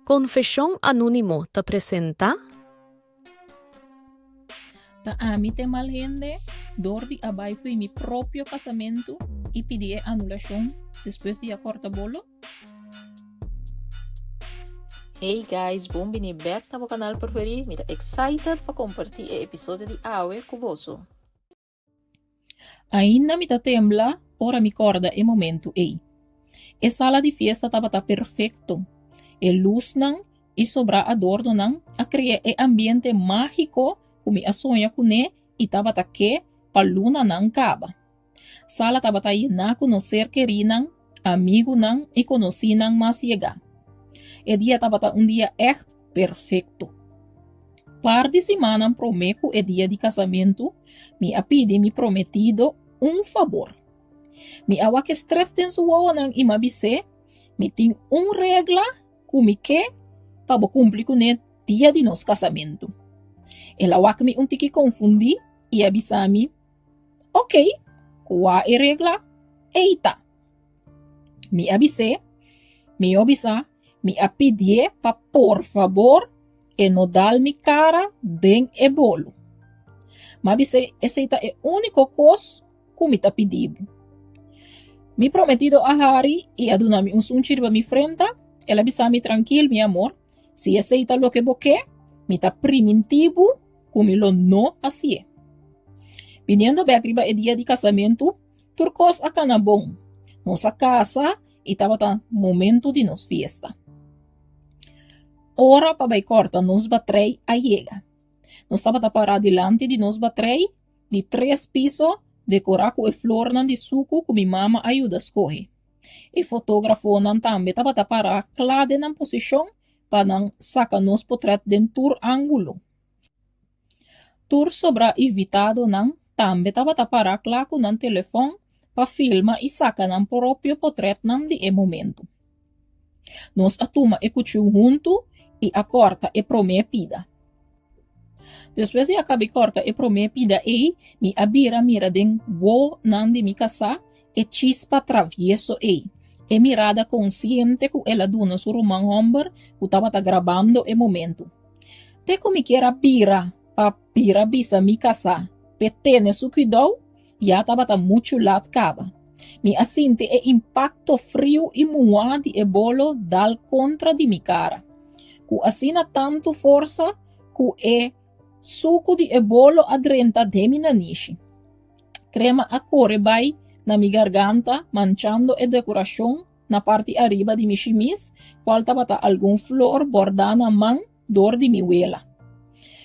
Konfeshon Anónimo ta presentá. Ta ami t'e mal hende dor di a bai fo'i mi propio kasamentu i pidi e anulashon despues di a kòrta bolo? Hey guys, bon bini bek na bo kanal preferí. Mi ta excited pa kompartí e episodio di awe ku boso. Ainda mi ta tembla ora mi kòrda e momentu ei. E sala di fiesta tabata perfekto. E lusnan i sobrá adornonan a krea e ambiente mágiko ku mi a soña kuné i tabata ke pa lunanan kaba. Sala tabata yená ku nos ser kerínan, amigunan i konosínan mas yegá. E dia tabata un dia ègt perfekto. Par di simannan promé ku e dia di kasamentu, mi a pidi mi prometido un fabor. Mi a wak e stret den su wowonan i m'a bis'é, Mi tin un regla ku mi ke pa bo kumpli kuné dia di nos kasamentu. El a wak mi un tiki konfundí i a bisa mi, Okey, kua e regla ei ta? Mi a bis'é, Mihó bisa, Mi a pidié pa por fabor e no dal mi kara den e bolo. M'a bis'é esei ta e úniko kos ku mi ta pidi bo. Mi prometido a hari i a duna mi un sunchi riba mi frenta. El a bisa mi trankil, mi amor, si esei ta loke bo ke, mi ta primintí bo ku mi lo no hasié. Biniendo bèk riba e dia di kasamentu, tur kos a kana bon. Nos a kasa i tabata momento di nos fiesta. Ora pa bai kòrta nos batrei a yega. Nos tabata pará dilanti di nos batrei di tres piso dekorá ku e flornan di suku ku mi mama a yuda skohe. E fotógrafonan tambe tabata pará kla den nan posishon pa nan saka nos potrèt den tur ángulo. Tur sobrá invitadonan tambe tabata pará kla ku nan telefòn pa filma i saka nan propio potrètnan di e momentu. Nos a tuma e kuchú huntu i a kòrta e promé pida. Despues di a kaba di kòrta e promé pida ei, mi a bira mira den wowonan di mi kasá e chispa travieso ei, e mirada konsiente ku el a duna su ruman hòmber ku tabata grabando e momentu. Te ku mi kier a bira pa bira bisa mi kasá p'e tene su kuidou, ya tabata muchu lat kaba. Mi a sinti e impakto friu i muhá di e bolo dal kontra di mi kara, ku asina tantu forsa ku e suku di e bolo a drenta den mi nanishi. Krema a kore bai na mi garganta manchando e dekorashon Na parti ariba di mi shimis, cual tabata algun flor bordá na man dor di mi wela.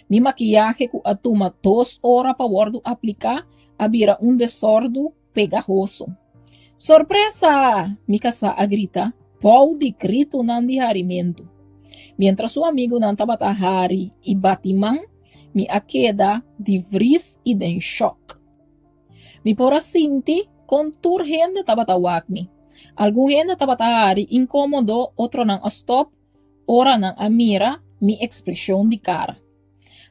Mi makiyahe cu a tuma dos ora pa wordu aplicá a bira un desordu pegahoso. Sorpresa! Mi casá a grita, bou di gritonan di harimentu. Mientras su amigunan tabata hari i bati man, mi a keda di vris i den shock. Mi por a sinti kon tur hende tabata wak mi. Algun hende tabata hari inkomodo, otronan a stòp ora nan a mira mi ekspreshon di kara.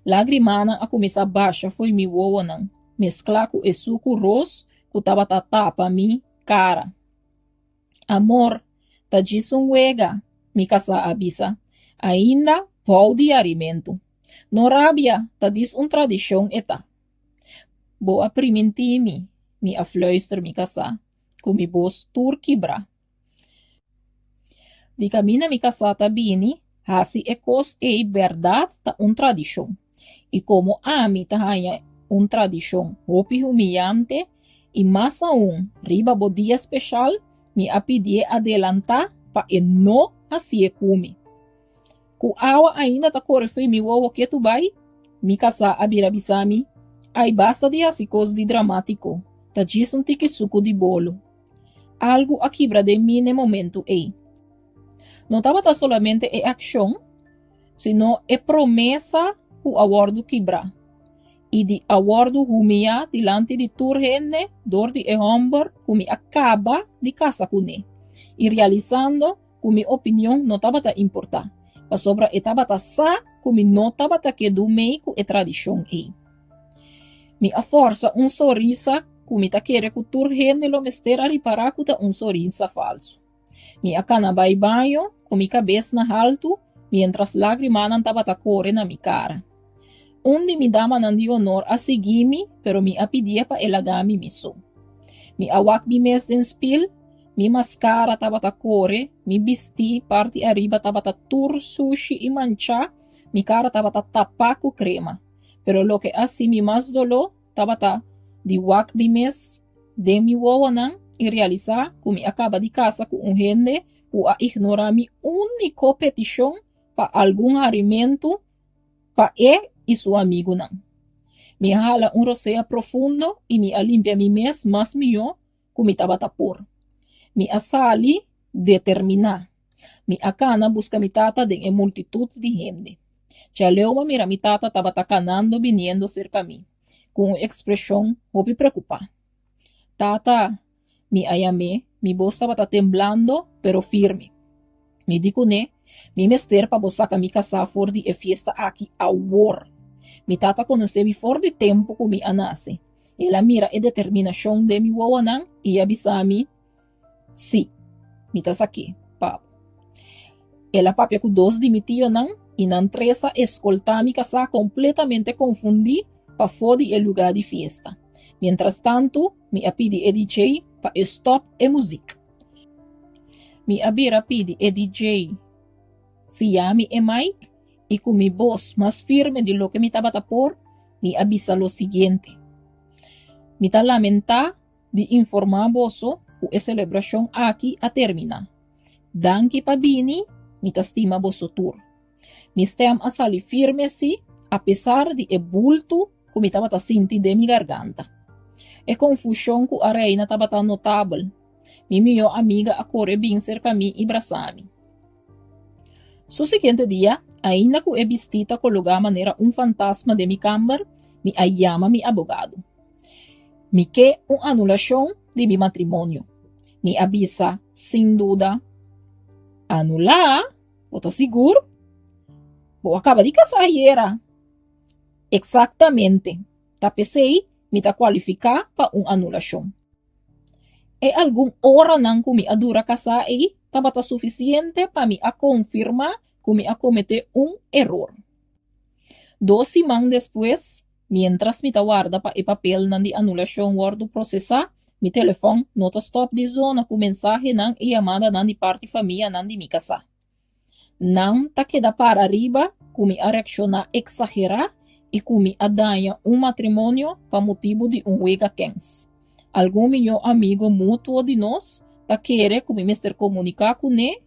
Lágrimanan a kuminsá basha fo'i mi wowonan, mesklá ku e suku ros ku tabata tapa mi kara. Amor, ta djis un wega, mi kasá a bisa, ainda bou di harimentu. No rabia, ta dis un tradishon e ta. Bo a primintí mi, mi a fluister mi kasá, ku mi bos tur kibrá. Di kaminda mi kasá ta bini, hasi e kos ei bèrdat ta un tradishon. I komo ami ta haña un tradishon hopi humiyante i mas aun riba bo dia speshal, mi a pidié adelantá pa e no hasié ku mi. Ku awa ainda ta kore fo'i mi wowo ketu bai, mi kasá a bira bisa mi, Ai basta di hasi kos di dramátiko, ta djis un tiki suku di bolo. Algu a kibra den mi n'e momentu ei. No tabata solamente e akshon, sino e promesa ku a wòrdu kibrá i di a wòrdu humiyá dilanti di tur hende dor di e hòmber ku mi a kaba di kasa kuné, i realisando ku mi opinion no tabata importá, pasobra e tabata sa ku mi no tabata ke du mei ku e tradishon ei. Mi a fòrsa un sonrisa ku mi ta kere ku tur hende lo mester a ripará ku ta un sonrisa falsu. Mi a kana bai baño ku mi kabes na haltu, miéntras lágrimanan tabata kore na mi kara. Un di mi damanan di honor a sigui mi, pero mi a pidié pa e laga mi mi so. Mi a wak mi mes den spil, mi maskara tabata kore, mi bistí parti ariba tabata tur sushi i manchá, mi kara tabata tapá ku krema. Pero loke a hasi mi mas doló tabata di wak mi mes den mi wowonan i realisá ku mi a kaba di kasa ku un hende ku a ignorá mi úniko petishon pa algun harimentu pa e i su amigunan. Mi a hala un rosea profundo i mi a limpia mi mes mas mihó ku mi tabata por. Mi a sali determiná. Mi a kana buska mi tata den e multitut di hende. Djaleu m'a mira mi tata tabata kanando biniendo serka mi, ku un ekspreshon hopi preokupá. Tata, mi a yam'é, mi bos tabata temblando pero firme. Mi di kuné, Mi mester pa bo saka mi kasá for di e fiesta aki awor. Mi tata konosé mi for di tempu ku mi a nase. El a mira e determinashon den mi wowonan i a bisa mi, Sí, mi ta sak'é pa bo. El a papia ku dos di mi tionan i nan tres a eskoltá mi kasá kompletamente konfundí pafó di e lugá di fiesta. Mientrastantu, mi a pidi e DJ pa e stòp e muzik. Mi a bira pidi e DJ fia mi e mic i ku mi bos mas firme di loke mi tabata por, mi a bisa lo siguiente, Mi ta lamentá di informá boso ku e selebrashon aki a terminá. Danki pa bini, mi ta stima boso tur. Mi stèm a sali firme sí, apesar di e bultu ku mi tabata sinti den mi garganta. E konfushon ku a reina tabata notabel. Mi mihó amiga a kore bin serka mi i brasa mi. Su siguiente dia, ainda ku e bistí ta kologá manera un fantasma den mi kamber, mi a yama mi abogado. Mi ke un anulashon di mi matrimonio, mi a bisa sin duda. Anulá? Bo ta sigur? Bo a kaba di kasa ayera. Eksaktamente. Ta p'esei mi ta kualifiká pa un anulashon. E algun oranan ku mi a dura kasá ei tabata sufisiente pa mi a konfirmá ku mi a kometé un eror. Dos siman despues, miéntras mi ta warda pa e papelnan di anulashon wòrdu prosesá, mi telefòn no ta stòp di zona ku mensahenan i yamadanan di parti famianan di mi kasá. Nan ta keda para riba ku mi a reakshoná eksagerá i ku mi a daña un matrimonio pa motibu di un wega kens. Algun mihó amigu mutuo di nos ta kere ku mi mester komuniká kuné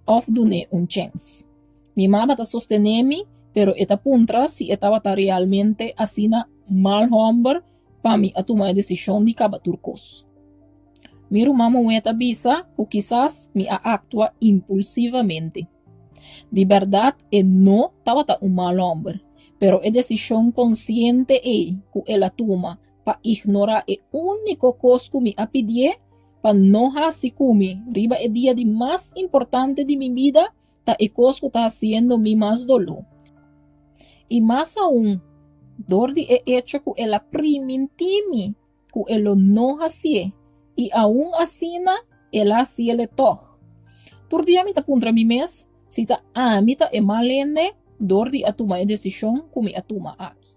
òf dun'é un chèns. Mi mama ta sostené mi, pero e ta puntra si e tabata realmente asina mal hòmber pa mi a tuma e desishon di kaba tur kos. Mi ruman muhé ta bisa ku kisas mi a aktua impulsivamente. Di bèrdat e no tabata un mal hòmber, pero e desishon konsiente ei ku el a tuma pa ignorá e úniko kos ku mi a pidié pa no hasi ku mi riba e dia di mas importante di mi bida ta e kos ku ta hasiendo mi mas doló. I mas aun, dor di e echo ku el a primintí mi ku e lo no hasié, i aun asina el a hasiel e tòg. Tur dia mi ta puntra mi mes si ta ami ta e mal hende dor di a tuma e desishon ku mi a tuma aki.